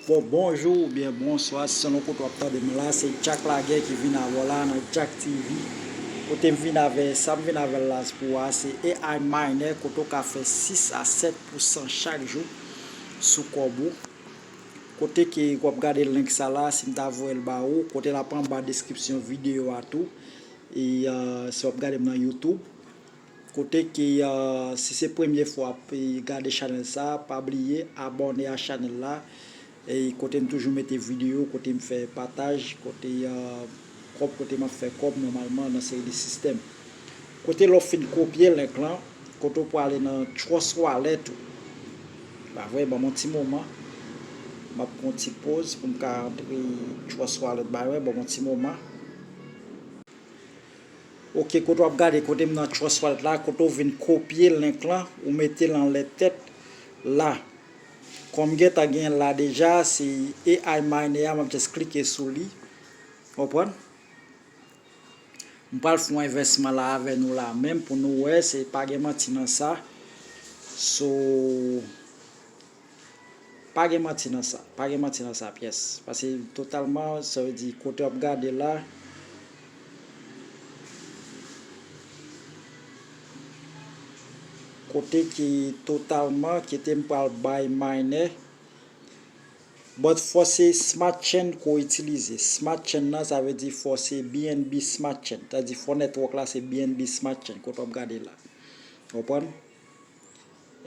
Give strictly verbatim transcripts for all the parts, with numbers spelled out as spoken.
Bon, bonjou oubyen bonswa, selon kote w ap tande m la, se Jack Laguerre ki vin avè w la nan Jack T V. Kote m vin avè, sa m vin avè l la pou a, se A I Miner, kote w ka fè sis a sèt pousan chak jou sou kòb ou. Kote ke w ap gade link sa la, si m ta voye l ba ou, kote l ap anba deskripsyon videyo a tou. E, euh, si w ap gade m nan YouTube, kote ke, euh, si se premye fwa w ap, e, gade chanèl sa, pa bliye abòne a chanèl la. E kote m toujou mete videyo, kote m fè pataj, kote, euh, kòb, kote m ap fè kòb nòmalman nan seri de sistèm. Kote lè w fin kopye link lan, kote w prale nan Trust Wallet ou. Pa vre, ban m yon ti moman. M ap pran yon ti poz pou m ka antre Trust Wallet ba yo, ban m yon ti moman. Ok, kote w ap gade, kote m nan Trust Wallet la, kote w vin kopye link lan, ou mete l anlè tèt la. Kòm gentan gen la deja, se A I Miner a, m ap just klike sou li. Konprann? M pral fè yon envèsman la avè nou la menm pou nou wè, se pa gen manti nan sa. So, pa gen manti nan sa. Pa gen manti nan sa pyès. Paske totalman, sa vle di, kote w ap gade la, kote ki totalman, kote m pral bay miner. But fò se Smart Chain ke w itilize. Smart Chain nan, sa vle di fò se B N B Smart Chain. Sa vle di fò network la se B N B Smart Chain, kote w ap gade la. Konprann?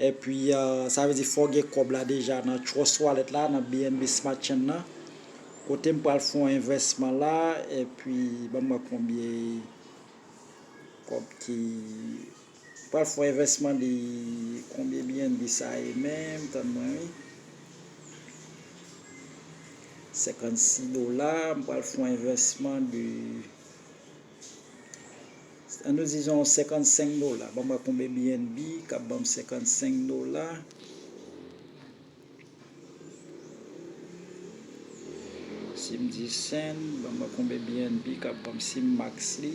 Epi, euh, sa vle di fò gen kòb la deja nan Trust Wallet la, nan B N B Smart Chain nan. Kote m pral fè yon envèsman la, epi ban m wè konbyen kòb ki, m pral fè yon envèsman de konbyen B N B sa ye menm, tann mwen wi. Senkannsis dola, m pral fè yon envèsman de, ann nou di se yon senkannsenk dola. Ban m wè konbyen B N B k ap ban m senkannsenk dola. Si m di send, ban m wè konbyen B N B k ap ban m, si m max li.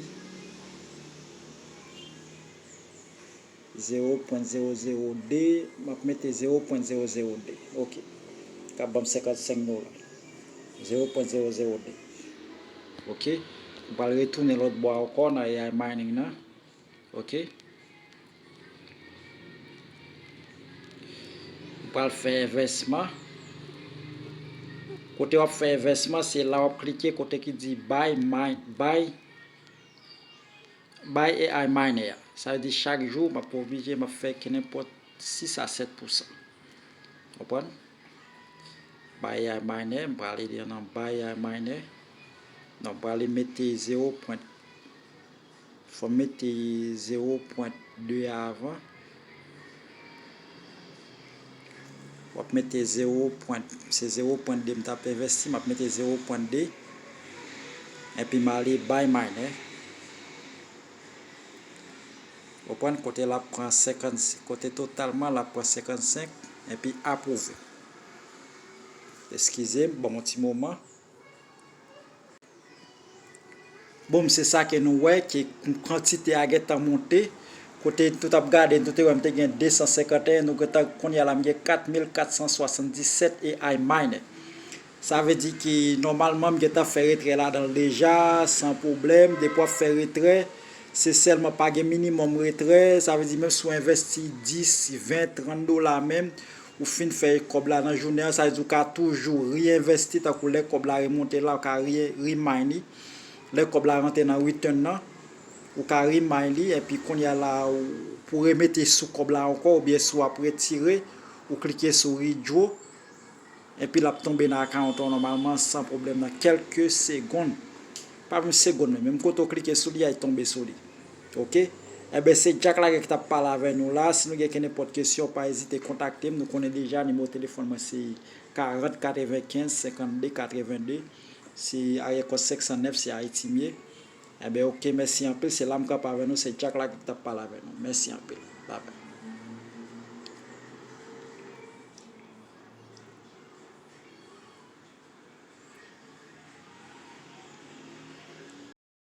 Zewo pwen zewo zewo de, m ap mete zewo pwen zewo zewo de. Ok. K ap ban m senkannsenk dola. Zewo pwen zewo zewo de. Ok. M pral retounen lòt bò a ankò nan A I Mining nan. Ok. M pral fè envèsman. Kote w ap fè envèsman, se la w ap klike kote ki di buy mine, buy, buy A I miner a. Sa vle di chak jou, m ap oblije, m ap fè kenenpòt sis a sèt pousan. Konprann? Buy A I miner, m prale nan buy A I miner. Non, m prale mete zewo pwen, fò m mete zewo pwen de avan. W ap mete zewo pwen, se zewo pwen de m t ap envèsti, m ap mete zewo pwen de. Epi m ale buy miner. Konprann kote l ap pran senkannsenk, kote totalman l ap pran senkannsenk, epi apwouve. Eskize m, ban m yon ti moman. Bon, se sa ke nou wè, ke kantite a gentan monte. Kote nou t ap gade, nou te wè m te gen de san senkanteyen, nou gentan kounye a la m gen kat mil kat san swasanndisèt A I miner. Sa vle di ke nòmalman m gentan fè retrè ladan l deja, san pwoblèm. Depi w ap fè retrè, se sèlman pa gen minimòm retrè. Sa vle di menm si w envèsti dis, ven, trant dola menm, ou fin fè kòb la nan jounen an, sa vle di w ka toujou reenvèsti, tankou lè kòb la remonte la, ou ka re-, remine li. Lè kòb la rantre nan return nan, ou ka remine li, epi kounye a la, ou, pou remete sou kòb la ankò, oubyen si w ap retire, ou klike sou withdraw. Epi l ap tonbe nan akawont ou nòmalman san pwoblèm nan kèlke segonn. Pa menm segonn menm, menm kote w klike sou li a, li tonbe sou li. Ok? Enben, se Jack Laguerre ki t ap pale avè nou la. Si nou gen kenenpòt kesyon, pa ezite kontakte m. Nou konnen deja, nimewo telefòn mwen se karant katrevenkenz senkannde katrevenndde. Se aryè kòs senk san nèf, se Ayiti m ye. Enben, ok, mèsi anpil. Se la m kanpe avè nou, se Jack Laguerre ki t ap pale avè nou. Mèsi anpil. Babay.